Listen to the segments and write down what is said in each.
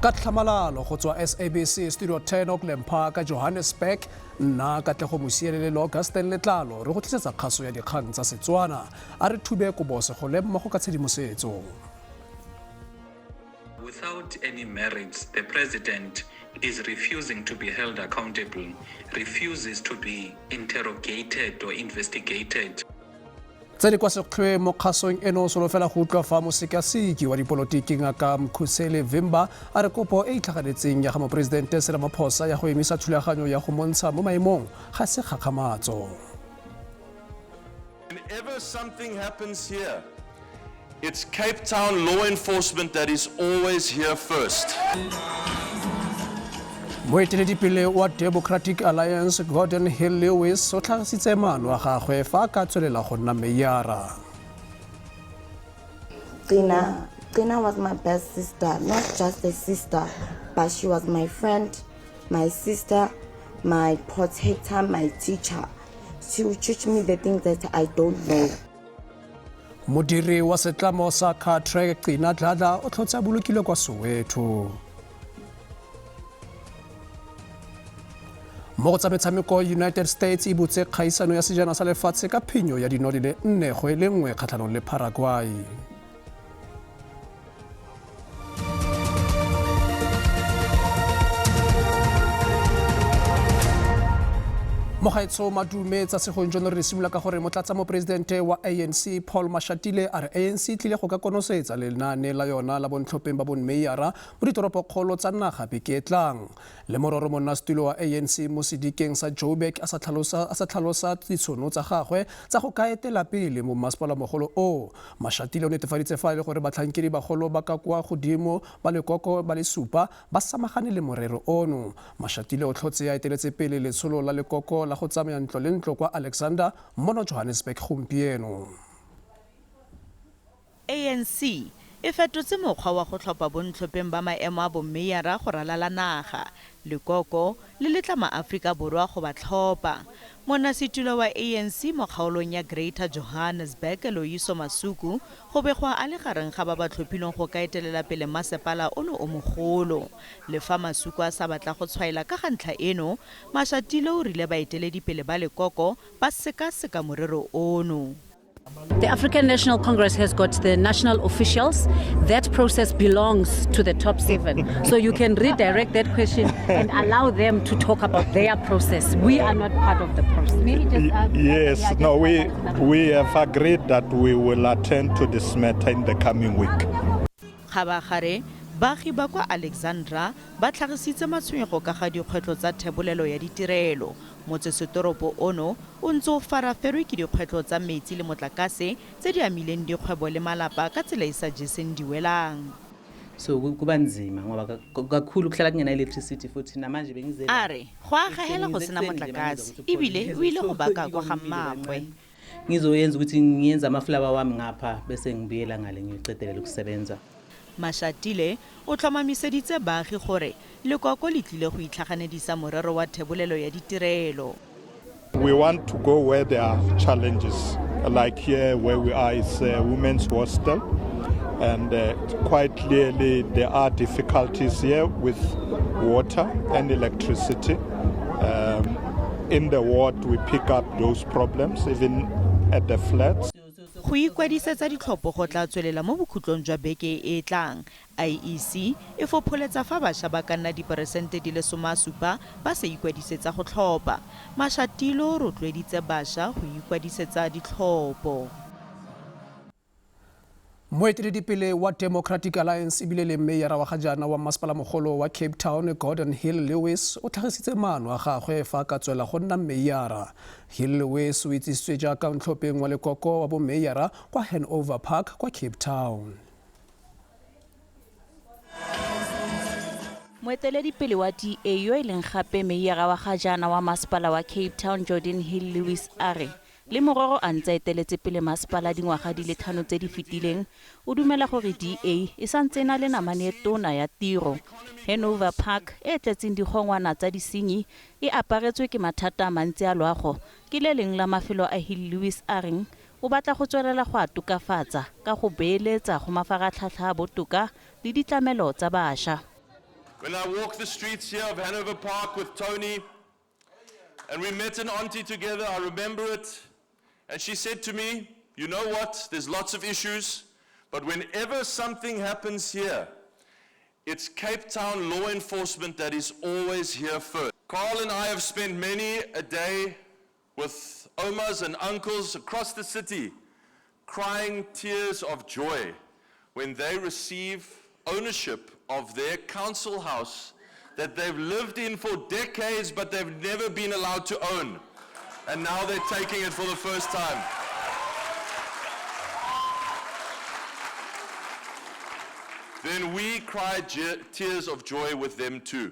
Ka tlhamalalo go tswa SABC Studio 10 Auckland Park, Johannesburg, nna Katlego Mosielele le Augustin Letlalo re go tlisetsa kgaso ya dikgang tsa Setswana. A re thube kobo segole mmogo ka tshedimosetso. Without any merits, the president is refusing to be held accountable, refuses to be interrogated or investigated. Tse di kwa sekgweng mo kgasong eno solofela go utlwa fa mosekaseki wa dipolotiki Ngaka Mkhuseli Vimba a re kopo e itlhaganetseng ya ga moporesidente Cyril Ramaphosa ya go emisa thulaganyo ya go montsha mo maemong ga se kgakgamatso. Whenever something happens here, it's Cape Town law enforcement that is always here first. Moeteledipele wa Democratic Alliance Gordon Hill Lewis o tlhagisitse maano a gagwe fa a ka tswelela go nna meyara. Gcina, Gcina was my best sister, not just a sister, but she was my friend, my sister, my protector, my teacher. She would teach me the things that I don't know. Modiri wa setlamo sa Cartrack Gcina Dladla o tlhotse a bolokilwe kwa Soweto. Mo go tsa metshameko, United States e butse kgaisano ya sejana sa lefatshe ka phenyo ya dino di le 4 go e le 1 kgatlhanong le Paraguay. Mogaetsho madume tsa segong jono re simolola ka gore motlatsa moporesidente wa ANC Paul Mashatile a re ANC e tlile go ka konosetsa lenaane la yona la bontlhopheng ba bonmeyara mo ditoropokgolo tsa naga beke e tlang. Le mororo monnasetulo wa ANC mo sedikeng sa Joburg a sa tlhalosa ditshono tsa gagwe tsa go ka etela pele mo mmasepala-mogolo oo, Mashatile o netefaditse fa e le gore batlhankedi bagolo ba ka kwa godimo ba lekoko ba le supa ba samagane le morero ono. Mashatile o tlhotse a eteletse pele letsholo la lekoko la go tsamaya ntlo le ntlo kwa Alexander mono Johannesburg gompieno. ANC e fetotse mokgwa wa go tlhopha bontlhopheng ba maemo a bommeyara go ralala naga. Lekoko le letla maAfrika Borwa go ba tlhopha. Monnasetulo wa ANC mo kgaolong ya Greater Johannesburg, Loyiso Masuku, go begwa a le gareng ga ba ba tlhophilweng go ka etelela pele masepala ono o mogolo. Le fa Masuku a sa batla go tshwaela ka ga ntlha eno, Mashatile o rile baeteledipele ba lekoko ba sekaseka morero ono. The African National Congress has got the national officials. That process belongs to the top 7. So you can redirect that question and allow them to talk about their process. We are not part of the process. Maybe just, yes, yeah, no, we have agreed that we will attend to this matter in the coming week. Kgabagare, baagi ba kwa Alexandra ba tlhagisitse matshwenyego ka ga dikgwetlho tsa thebolelo ya ditirelo. Motsesetoropo ono o ntse o faraferwe ke dikgwetlho tsa metsi le motlakase tse di amileng dikgwebo le malapa ka tsela e sa jeseng diwelang. So kuba nzima ngoba kakhulu kuhlala kungena electricity futhi namanje bengize. A re go aga hela go sena motlakase ebile o ile go baka kwa ga mmaagwe. Ngizoyenza ukuthi ngiyenza amafulawa wami ngapha bese ngibuyela ngale ngiyoqedelela ukusebenza. Mashatile o tlhomamiseditse baagi gore lekoko le tlile go itlhaganedisa morero wa thebolelo ya ditirelo. We want to go where there are challenges, like here where we are is a women's hostel, and quite clearly there are difficulties here with water and electricity. In the ward we pick up those problems even at the flats. Go ikwadisetsa ditlhopho go tla tswelela mo bokhutlong jwa beke e e tlang. IEC e fopholetsa fa bašwa ba ka nna diperesente di le 70 ba sa ikwadisetsa go tlhopha. Mashatile o rotloeditse bašwa go ikwadisetsa ditlhopho. Moeteledipele wa Democratic Alliance ebile le meyara wa ga jaana wa masepala-mogolo wa Cape Town Gordon Hill Lewis o tlhagisitse maano a gagwe fa a ka tswela go nna meyara. Hill Lewis o itsisitswe jaaka ntlhopheng wa lekoko wa bomeyara kwa Hanover Park kwa Cape Town. Moeteledipele wa DA yo e leng gape meyara wa ga jaana wa masepala wa Cape Town Geordin Hill Lewis a re le mororo a ntse a eteletse pele masepala dingwaga di le tlhano tse di fetileng, o dumela gore DA e santse e na le namane e tona ya tiro. Hanover Park e e tletseng digongwana tsa disenyi e aparetswe ke mathata a mantsi a loago, ke le leng la mafelo a Hill Lewis a reng o batla go tswelela go a tokafatsa ka go beeletsa go mafaratlhatlha a botoka le ditlamelo tsa bašwa. When I walk the streets here of Hanover Park with Tony, and we met an auntie together, I remember it, and she said to me, You know what? There's lots of issues, but whenever something happens here, it's Cape Town law enforcement that is always here first. Carl and I have spent many a day with omas and uncles across the city crying tears of joy when they receive ownership of their council house that they've lived in for decades but they've never been allowed to own. And now they're taking it for the first time. Then we cry tears of joy with them too.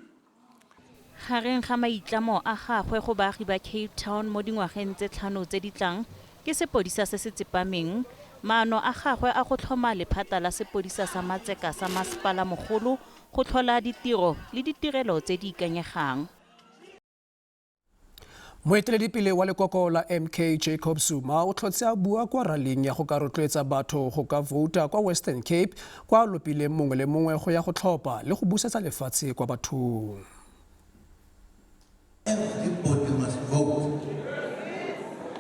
Gareng ga maitlamo a gagwe go baagi ba Cape Town mo dingwageng tse tlhano tse di tlang ke sepodisa se se tsepameng, maano a gagwe a go tlhoma lephata la sepodisa sa matseka sa masepala mogolo go tlhola ditiro le ditirelo tse di ikanyegang. Moeteledipele wa lekoko la MK Jacob Zuma o tlhotse a bua kwa raling ya go ka rotloetsa batho go ka vouta kwa Western Cape kwa a lopileng mongwe le mongwe go ya go tlhopha le go busetsa lefatshe kwa bathong. Everybody must vote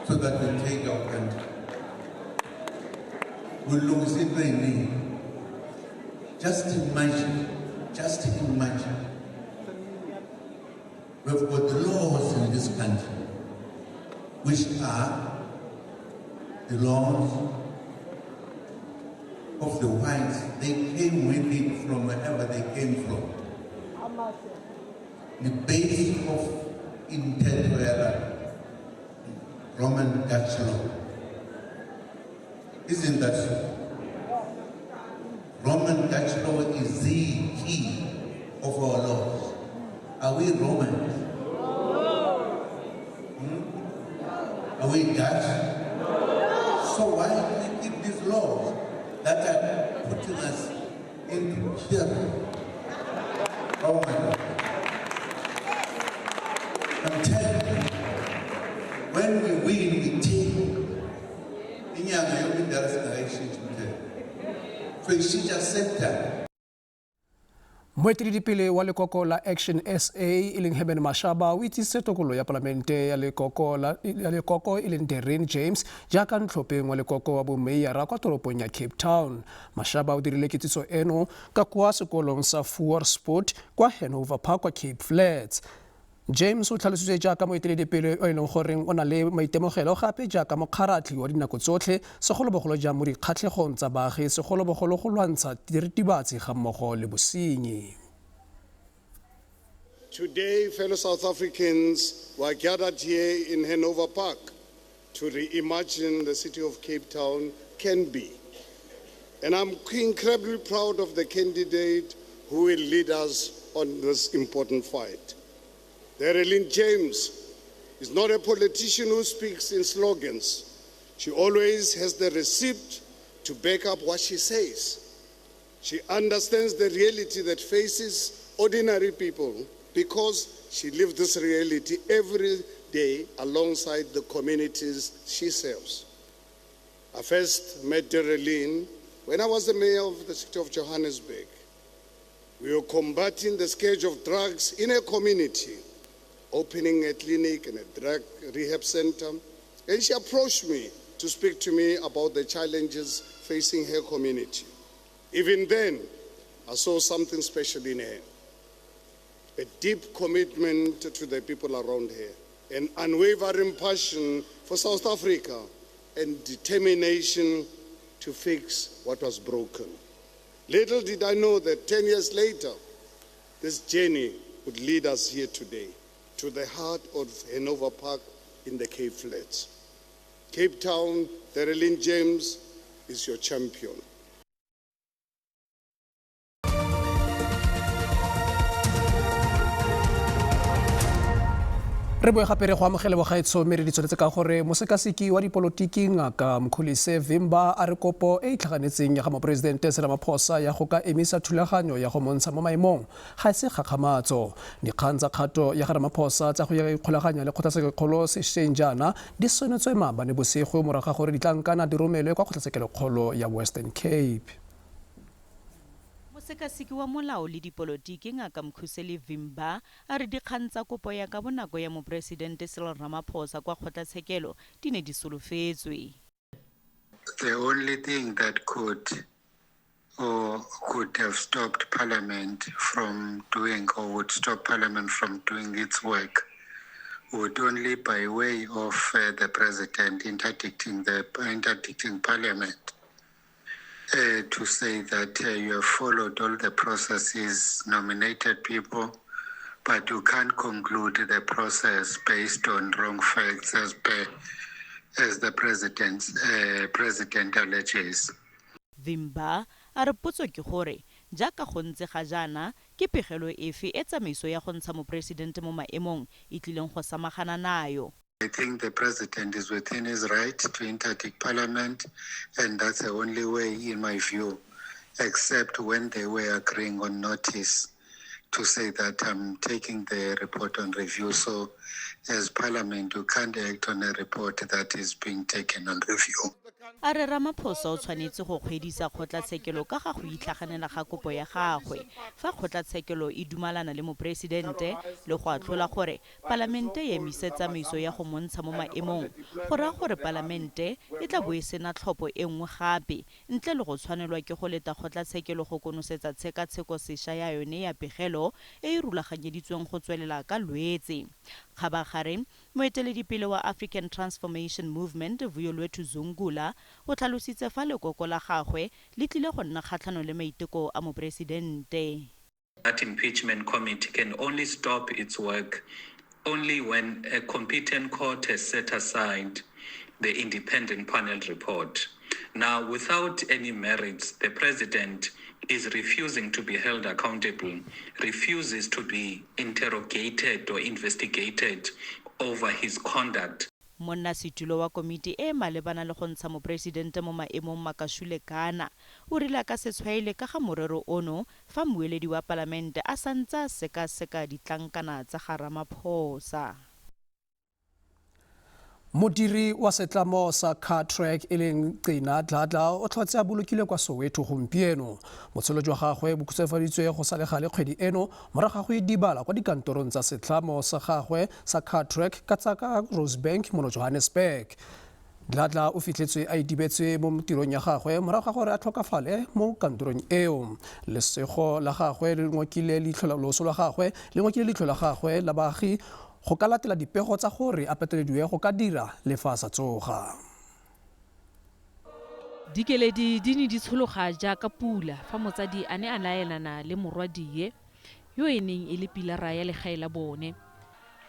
so that we take our country. Kulungisa into eyiningi. Just imagine, just imagine. We've got laws in this country, which are the laws of the whites. They came with it from wherever they came from. The base of imithetho Roman Dutch law. Isn't that so? Roman Dutch law is the key of our laws. Are we Romans? Hmm? Are we Dutch? So why do we keep these laws that are putting us into peril? Oh my God. I'm telling you, when we win, we take. Inyanga yonke indala singakayishintshi umthetho. So ishintsha sector. Moeteledipele wa lekoko la Action SA e leng Herman Mashaba o itsisitse tokololo ya palamente ya lekoko la ya lekoko e leng Derin James jaaka ntlhopheng wa lekoko wa bomeiyara kwa toropong ya Cape Town. Mashaba o dirile kitsiso eno ka kwa sekolong sa Voorspoed kwa Hanover Park kwa Cape Flats. James o tlhalositswe jaaka moeteledipele o e leng goreng o na le maitemogelo gape jaaka mokgaratlhi wa dinako tsotlhe segolobogolo jang mo dikgatlhegong tsa baagi segolobogolo go lwantsha diritibatsi ga mmogo le bosenyi. Today, fellow South Africans were gathered here in Hanover Park to reimagine the city of Cape Town can be. And I'm incredibly proud of the candidate who will lead us on this important fight. Dereleen James is not a politician who speaks in slogans. She always has the receipt to back up what she says. She understands the reality that faces ordinary people because she lives this reality every day alongside the communities she serves. I first met Dereleen when I was the mayor of the city of Johannesburg. We were combating the scourge of drugs in a community, opening a clinic and a drug rehab center. And she approached me to speak to me about the challenges facing her community. Even then, I saw something special in her a deep commitment to the people around her, an unwavering passion for South Africa, and determination to fix what was broken. Little did I know that 10 years later, this journey would lead us here today to the heart of Hanover Park in the Cape Flats. Cape Town, Dereleen James is your champion. Re boe gape re go amogele bogaetsho mme re di tsweletse ka gore mosekaseki wa dipolotiki ngaka Mkhulise Vimba a re kopo e e itlhaganetseng ya ga moporesidente Cyril Ramaphosa ya go ka emisa thulaganyo ya go montsha mo maemong ga e se kgakgamatso. Dikgang tsa kgato ya ga Ramaphosa tsa go ya ikgolaganya le kgotlatshekelokgolo sešweng jaana di senotswe maabane bosigo morago ga gore ditlankana di romelwe kwa kgotlatshekelokgolo ya Western Cape. Mosekaseki wa molao le dipolotiki Ngaka Mkhuseli Vimba a re dikgang tsa kopo ya ka bonako ya Moporesidente Cyril Ramaphosa kwa kgotlatshekelo di ne di solofetswe. The only thing that could or could have stopped Parliament from doing or would stop Parliament from doing its work would only by way of the President interdicting Parliament to say that you have followed all the processes, nominated people, but you can't conclude the process based on wrong facts as per as the president alleges. Vimba a re potso ke gore jaaka go ntse ga jaana ke pegelo efe e tsamaiso ya go ntsha moporesidente mo maemong e tlileng go samagana nayo. I think the president is within his right to interdict parliament, and that's the only way, in my view, except when they were agreeing on notice to say that I'm taking the report on review. So as parliament, you can't act on a report that is being taken on review. A re Ramaphosa o tshwanetse go kgwedisa kgotlatshekelo ka ga go itlhaganela ga kopo ya gagwe. Fa kgotlatshekelo e dumalana le moporesidente le go atlhola gore palamente e emise tsamaiso ya go montsha mo maemong, go raya gore palamente e tla bo e sena tlhopho e nngwe gape ntle le go tshwanelwa ke go leta kgotlatshekelo go konosetsa tshekatsheko sešwa ya yone ya pegelo e e rulaganyeditsweng go tswelela ka Lwetse. Kgabagare, moeteledipele wa African Transformation Movement Vuyolwethu Zungula o tlhalositse fa lekoko la gagwe le tlile go nna kgatlhanong le maiteko a moporesidente. That impeachment committee can only stop its work only when a competent court has set aside the independent panel report. Now, without any merits, the president is refusing to be held accountable, refuses to be interrogated or investigated over his conduct. Monnasetulo wa komiti e malebana le go ntsha moporesidente mo maemong Makashule Gana o rile a ka se tshwaele ka ga morero ono fa mmueledi wa palamente a santse a sekaseka ditlankana tsa ga Ramaphosa. Modiri wa setlamo sa Cartrack e leng Gcina Dladla o tlhotse a bolokilwe kwa Soweto gompieno. Botshelo jwa gagwe bo khutsafaditswe go sa le gale kgwedi eno morago ga go idibala kwa dikantorong tsa setlamo sa gagwe sa Cartrack ka tsa ka Rosebank mono Johannesburg. Dladla o fitlhetswe a idibetse mo tirong ya gagwe morago ga gore a tlhokafale mo kantorong eo. Lesego la gagwe le ngokile leitlho loso la gagwe le ngokile leitlho la gagwe la baagi go ka latela dipego tsa gore a patelediwe go ka dira le fa a sa tsoga. Dikeledi di ne di tshologa jaaka pula fa motsadi a ne a laelana le morwadie yo e neng e le pilara ya legae la bone.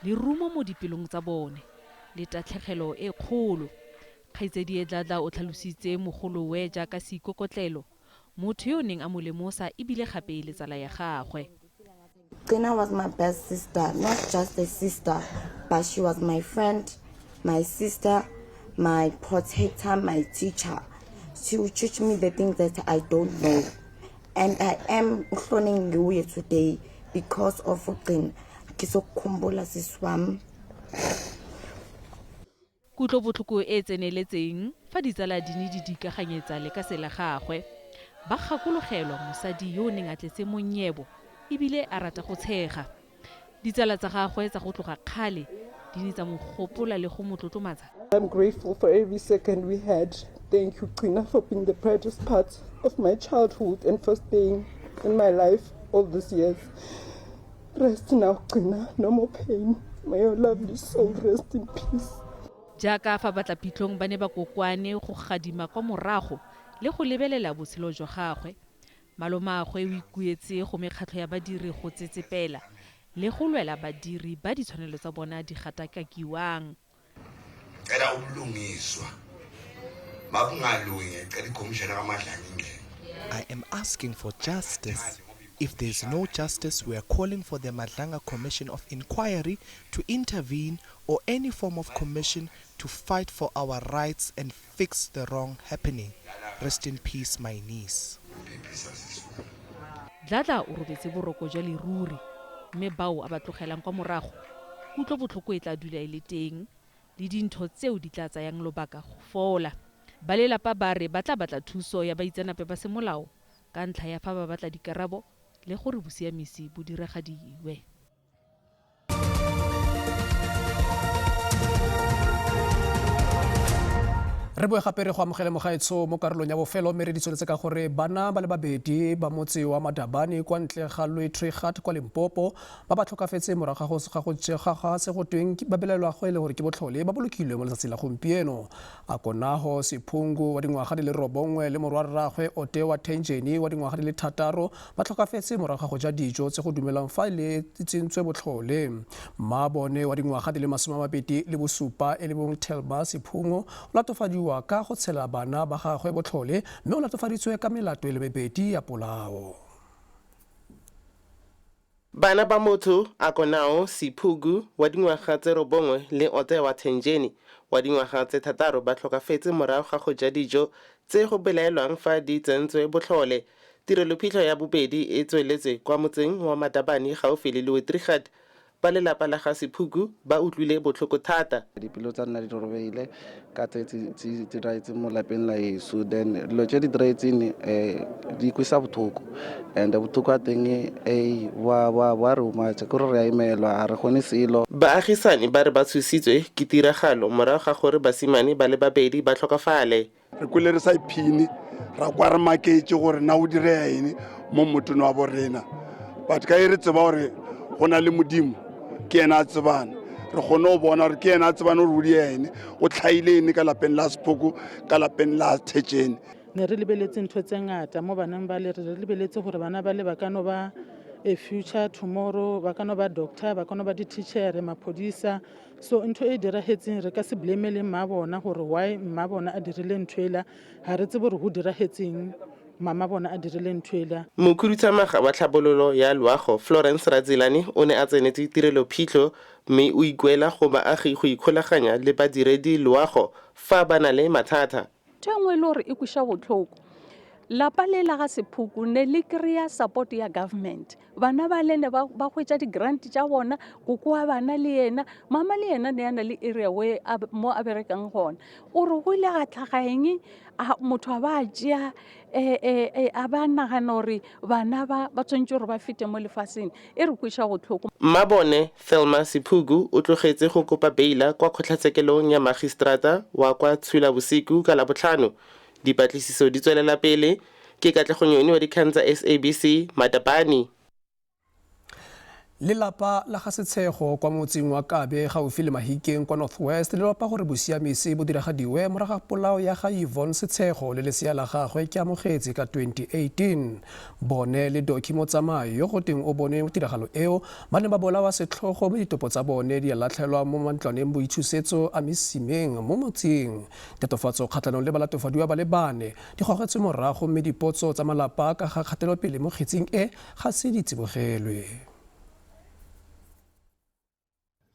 Lerumo mo dipelong tsa bone le tatlhegelo e kgolo. Kgaitsedi Dladla o tlhalositse mogolowe jaaka seikokotlelo, motho yo o neng a mo lemosa ebile gape e le tsala ya gagwe. Gcina was my best sister, not just a sister, but she was my friend, my sister, my protector, my teacher. She would teach me the things that I don't know. And I am uhloneng nguye today because of Gcina. Ngizokukhumbula sisi wami. Kutlobotlhoko e tseneletseng fa ditsala di ne di dikaganyetsa lekase la gagwe. Ba gakologelwa mosadi yo o neng a tletse monyebo ebile a rata go tshega. Ditsala tsa gagwe tsa go tloga kgale di ne tsa mo gopola le go mo tlotlomatsa. I'm grateful for every second we had. Thank you, Gcina, for being the brightest part of my childhood and for staying in my life all these years. Rest now, Gcina. No more pain. May your lovely soul rest in peace. Jaaka fa batlapitlhong ba ne ba kokoane go gadima kwa morago le go lebelela botshelo jwa gagwe. Malomagwe o ikuetse go mekgatlho ya badiri go tsetsepela le go lwela badiri ba ditshwanelo tsa bona di gatakakiwang. Cela ubulungiswa makungalungi ngicela ikhomishana kaMadlanga ingene. I am asking for justice. If there is no justice, we are calling for the Madlanga Commission of Inquiry to intervene or any form of commission to fight for our rights and fix the wrong happening. Rest in peace, my niece. Dladla o robetse boroko jwa leruri mme bao a ba tlogelang kwa morago kutlobotlhoko e tla dula e le teng le dintho tseo di tla tsayang lobaka go fola. Ba lelapa ba re ba tla batla thuso ya baitseanape ba semolao. Ka ntlha ya fa ba batla dikarabo le gore bosiamisi bo diragadiwe. Re boe gape re go amogele mogaetsho mo karolong ya bofelo, mme re di tsweletse ka gore bana ba le babedi ba motse wa Madabane kwa ntle ga Louis-Trichardt kwa Limpopo ba ba tlhokafetse morago ga go jega ga se go tweng ba belaelwa go e le gore ke botlhole ba bolokilwe mo letsatsing la gompieno. Akonaho Sephungu wa dingwaga di le 9 le morwarraagwe Otewa Thenjeni wa dingwaga di le 6 ba tlhokafetse morago ga go ja dijo tse go dumelwang fa le tsentswe botlhole. Mmaabone wa dingwaga di le 27 e le bong Thelma Sephungu o latofadiwa ka go tshela bana ba gagwe botlhole mme o latofaditswe ka melato e le mebedi ya polao. Bana ba motho, Akonao Siphugu wa dingwaga tse 9 le Otewa Thenjeni wa dingwaga tse 6 ba tlhokafetse morago ga go ja dijo tse go belaelwang fa di tsentswe botlhole. Tirelophitlho ya bobedi e tsweletse kwa motseng wa Madabane gaufi le Louis-Trichardt. Ba lelapa la ga Sephuku ba utlwile botlhoko thata. Dipelo tsa nna di robegile ka tse tse diragetseng mo lapeng la heso. Then dilo tse di diragetseng di kwesa botlhoko, and botlhoko a teng wa re omatsa, ke gore re a imelwa, ga re kgone selo. Baagisani ba re ba tshositswe ke tiragalo morago ga gore basimane ba le babedi ba tlhokafale. Re kwele re sa iphine, ra kwa re maketse gore na o direya eng mo motong wa borena, but ka e re tseba gore go na le Modimo, ke ena a tsebana, re kgone go bona gore ke ena a tsebana gore o diya eng, o tlhaile eng ka lapeng la Sephoko, ka lapeng la Thetšene. Ne re lebeletse ntho tse ngata mo baneng ba le, re lebeletse gore bana ba le ba ka no ba a future tomorrow, ba ka no ba doctor, ba ka no ba di-teacher, maphodisa. So ntho e diragetseng re ka se blame le mma bona gore why mma bona a dirile ntho ela, ga re tsebe gore go diragetseng mama bona a dirile ntho ela. Mokhuduthamaga wa tlhabololo ya loago Florence Radzilani o ne a tsenetse tirelophitlho mme o ikuela go baagi go ikgolaganya le badiredi loago fa ba na le mathata. Ntho e nngwe e le gore e kweša botlhoko, lapa le la ga Sephuku ne le kry-a support ya government. Bana ba le ne ba hwetša di-grant tša bona, koko wa bana le yena, mama le yena ne a na le area we mo a berekang gona. O re go ile ga tlhaga eng, motho a ba tšea, a ba nagana gore bana ba ba tshwanetse gore ba fete mo lefaseng, e re kweša botlhoko. Mmabone Thelma Sephuku o tlogetse go kopa beila kwa kgotlatshekelong ya magistrata wa kwa Tshulabosiku ka Labotlhano. Dipatlisiso di tswelela pele. Ke Katlego Nyoni wa dikgang tsa SABC, Matabane. Lelapa la ga Setshego kwa motseng wa Kabe gaufi le Mahikeng kwa North West le lopa gore bosiamisi bo diragadiwe morago ga polao ya ga Yvonne Setshego le lesea la gagwe Keamogetse ka 2018. Bone le Doki Motsamai yo go teng o bone tiragalo eo ba ne ba bolawa setlhogo mme ditopo tsa bone di a latlhelwa mo mantlwaneng boithusetso a mesimeng mo motseng. Tatofatso kgatlhanong le balatofadiwa ba le bane di gogetswe morago mme dipotso tsa malapa ka ga kgatelopele mo kgetsing e ga se di tsibogelwe.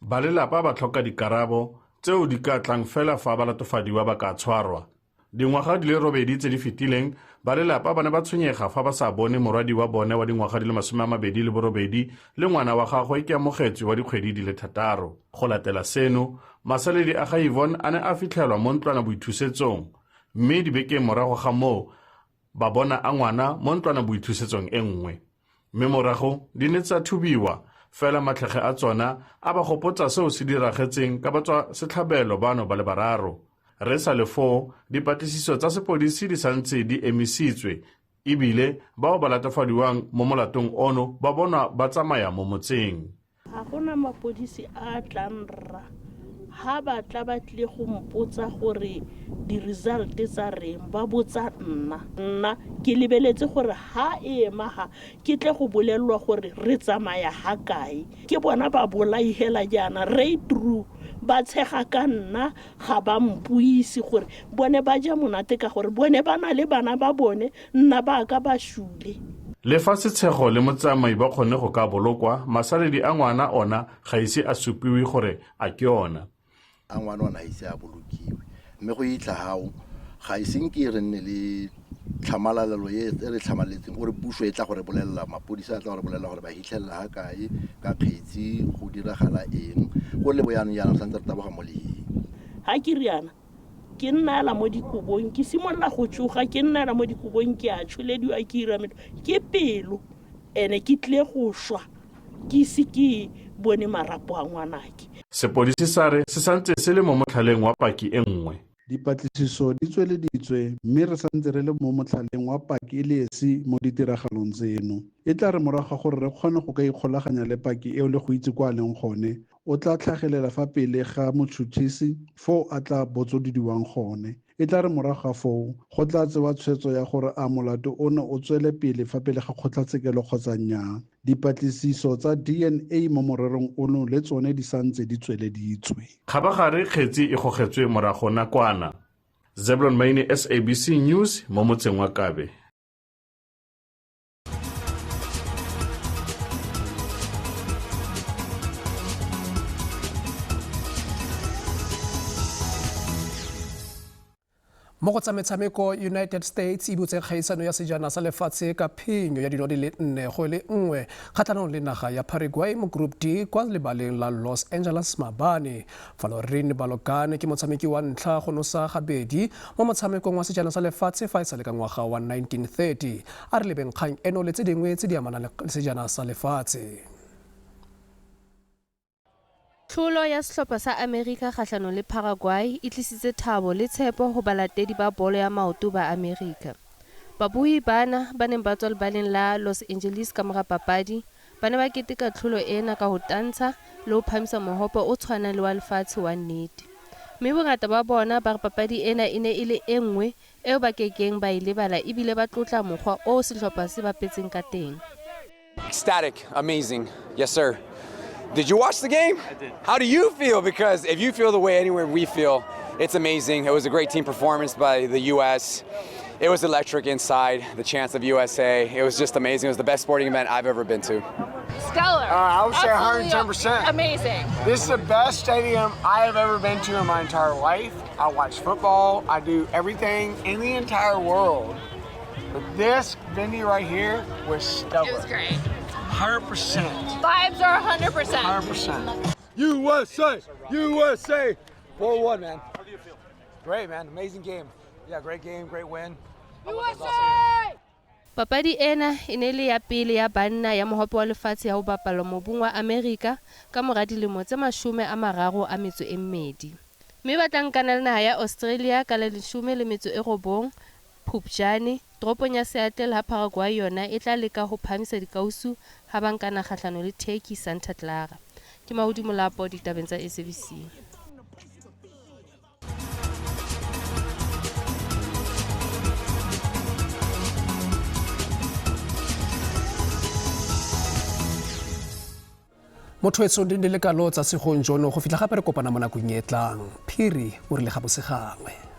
Ba lelapa ba tlhoka dikarabo tseo di ka tlang fela fa balatofadiwa ba ka tshwarwa. Dingwaga di le 8 tse di fetileng, ba lelapa ba ne ba tshwenyega fa ba sa bone morwadi wa bone wa dingwaga di le 28 le ngwana wa gagwe Keamogetswe wa dikgwedi di le 6. Go latela seno, masaledi a ga Yvonne a ne a fitlhelwa mo ntlwana boithusetsong, mme dibekeng morago ga moo ba bona a ngwana mo ntlwana boithusetsong e nngwe. Mme morago di ne tsa thubiwa, fela matlhege a tsona a ba gopotsa seo se diragetseng ka batswa setlhabelo bano ba le bararo. Re sa le foo, dipatlisiso tsa sepodisi di santse di emisitswe, ebile bao ba latofadiwang mo molatong ono ba bonwa ba tsamaya mo motseng. Ga gona mapodisi a tlang rra, ha ba tla ba tlile go mpotsa gore di-result tsa reng, ba botsa nna. Nna ke lebeletse gore ha e ema ha ke tle go bolelelwa gore re tsamaya ha kae. Ke bona ba bolai hela jaana right through, ba tshega ka nna, ga ba mpuise gore bone ba ja monate ka gore bone ba na le bana ba bone, nna ba ka ba shule. Le fa Setshego le Motsamai ba kgonne go ka bolokwa, masaledi a ngwana ona ga ise a supiwe gore a ke ona. A ngwana ona a ise a bolokiwe, mme go itlha gao ga ise nke re nne le tlhamalalelo e re tlhamaletseng gore puso e tla go re bolelela, mapodisa a tla go re bolelela gore ba hitlhelela ga kae ka kgetsi, go diragala eng. Go le bo jaanong jaana re santse re taboga mo lehing. Ha ke riana, Ke nnala mo dikobong, ke simolola go tsoga, ke nnala mo dikobong, ke a tsholediwa, ke ira metlo, ke pelo ene ke tlile go swa ke ise ke bone marapo a ngwanake. Sepodisi sa re se santse se le mo motlhaleng wa paki e nngwe. Dipatlisiso di tsweleditswe mme re santse re le mo motlhaleng wa paki e le esi mo ditiragalong tseno. E tla re morago ga gore re kgone go ka ikgolaganya le paki eo le go itse kwa a leng gone, o tla tlhagelela fa pele ga motšhotšhisi foo a tla botsodidiwang gone. E tla re morago ga foo, go tla tsewa tshwetso ya gore a molato ono o tswele pele fa pele ga kgotlatshekelo kgotsa nnyaa. Dipatlisiso tsa DNA mo morerong ono le tsone di santse di tsweleditswe. Kgabagare kgetsi e gogetswe morago nakwana. Zeblon Maine, SABC News, mo motseng wa Kabe. Mo go tsa metshameko, United States e butse kgaisano ya sejana sa lefatshe ka phenyo ya dino di le 4-1 kgatlhanong le naga ya Paraguay mo Group D kwa lebaleng la Los Angeles maabane. Folarin Balogun ke motshameki wa ntlha go nosa gabedi mo motshamekong wa sejana sa lefatshe fa e sale ka ngwaga wa 1930. A re lebeng kgang eno le tse dingwe tse di amanang le sejana sa lefatshe. Tlholo ya sehlopha sa Amerika kgahlanong le Paraguay e tlisitse thabo le tshepo ho balatedi ba bolo ya maoto ba Amerika. Babohi bana ba neng ba tswa lebaleng la Los Angeles kamora papadi ba ne ba keteka tlholo ena ka ho tantsha le ho phahamisa mohope o tshwanang le wa lefatshe wa nnete. Mme bongata ba bona ba re papadi ena e ne e le e nngwe eo ba ke keng ba e lebala ebile ba tlotla mokgwa oo sehlopha se bapetseng ka teng. Ecstatic, amazing. Yes, sir. Did you watch the game? I did. How do you feel? Because if you feel the way anywhere we feel, it's amazing. It was a great team performance by the U.S. It was electric inside, the chants of USA. It was just amazing. It was the best sporting event I've ever been to. Stellar. I would say Absolutely 110%. Amazing. This is the best stadium I have ever been to in my entire life. I watch football. I do everything in the entire world. But this venue right here was stellar. It was great. 100%. Vibes are 100%. 100%. USA! USA! 4-1, man. How do you feel? Great, man. Amazing game. Yeah, great game, great win. USA! Papadi ena e ne le ya pele ya banna ya mohope wa lefatshe ya ho bapalwa mobung wa Amerika ka mora dilemo tse 32. Mme ba tla nkana le naha ya Australia ka la 19 Phupjane, toropong ya Seattle ha Paraguay yona e tla leka ho phahamisa dikausu ha ba nkana kgahlano le Turkey Santa Clara. Ke Mahodi Molapo ditabeng tsa SABC. Motho etsong di le kalo tsa segong jono go fitlha gape re kopana mo nakong e tlang. Phiri o rile ga bosegangwe.